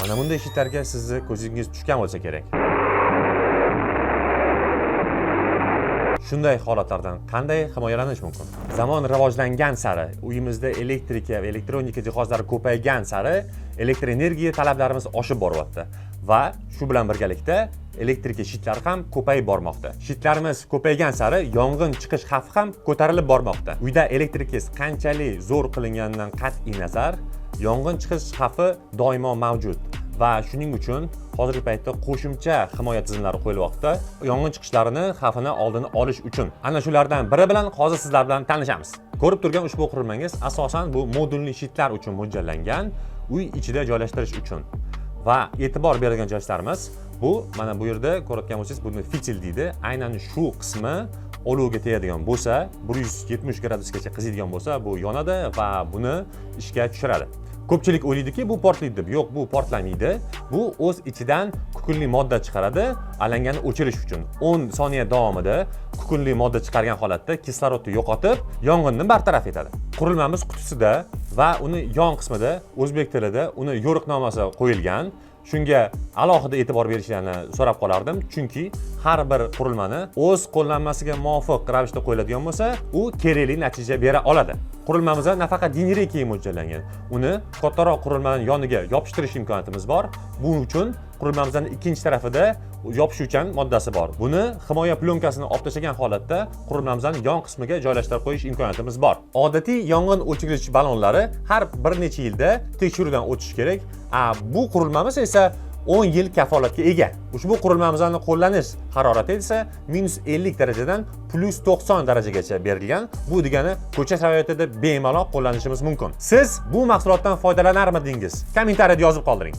Mana bunday shitlarga sizni ko'zingiz tushgan bo'lsa kerak. Shunday holatlardan qanday himoyalanish mumkin? Zamon rivojlangan sari, uyimizda elektrika va elektronika jihozlari ko'paygan sari elektr energiya talablarimiz oshib boryapti va shu bilan birgalikda elektrika shitlari ham ko'payib bormoqda. Shitlarimiz ko'paygan sari yong'in chiqish xavfi ham ko'tarilib bormoqda. Uyda elektrikingiz qanchalik zo'r qilinganidan qat'iy nazar, yong'in chiqish xavfi doimo mavjud. Va shuning uchun hozirgi paytda qo'shimcha himoya tizimlari qo'yilmoqda, yong'in chiqishlarini xavfini oldini olish uchun. Ana shulardan biri bilan hozir sizlar bilan tanishamiz. Ko'rib turgan ushbu qurilmangiz asosan bu modulli shitlar uchun mo'ljallangan, uy ichida joylashtirish uchun. Va e'tibor beradigan joylarimiz bu mana bu yerda ko'rayotgan bo'lsangiz, buni fitil deydi. Aynan shu qismi olovga tegadigan bo'lsa, 170 gradusgacha qiziydigan bo'lsa, bu yonadi va buni ishga tushiradi. Ko'pchilik o'ylaydiki, bu portlaydi deb. Yo'q, bu portlamaydi. Bu o'z ichidan kukunli modda chiqaradi, alangani o'chirish uchun. 10 soniya davomida kukunli modda chiqargan holatda kislorodni yo'qotib, yong'inni bartaraf etadi. Qurilmamiz qutisida va uni yon qismida o'zbek tilida uni yo'riqnomasi qo'yilgan. Shunga alohida e'tibor berishlarini so'rab qolardim, chunki har bir qurilmani o'z qo'llanmasiga muvofiq ravishda qo'yiladigan bo'lsa, u kerakli natija bera oladi. Qurilmamizda nafaqat generika mo'ljallangan, uni kattaroq qurilmani yoniga yopishtirish imkoniyatimiz bor. Buning uchun qurilmamizning ikkinchi tarafida yopishuvchan moddasi bor. Buni himoya plyonkasini olib tashlagan holatda qurilmamizning yon qismiga joylashtirib qo'yish imkoniyatimiz bor. Odatiy yong'in o'chirgich ballonlari har bir necha yilda tekshiruvdan o'tishi kerak. Bu qurilmamiz esa 10 yil kafolatga ega. Ushbu qurilmamizni qo'llanish harorati esa -50 darajadan +90 darajagacha berilgan. Bu degani ko'cha sharoitida bemalol qo'llanishimiz mumkin. Siz bu mahsulotdan foydalanarmidingiz? Kommentariyada yozib qoldiring.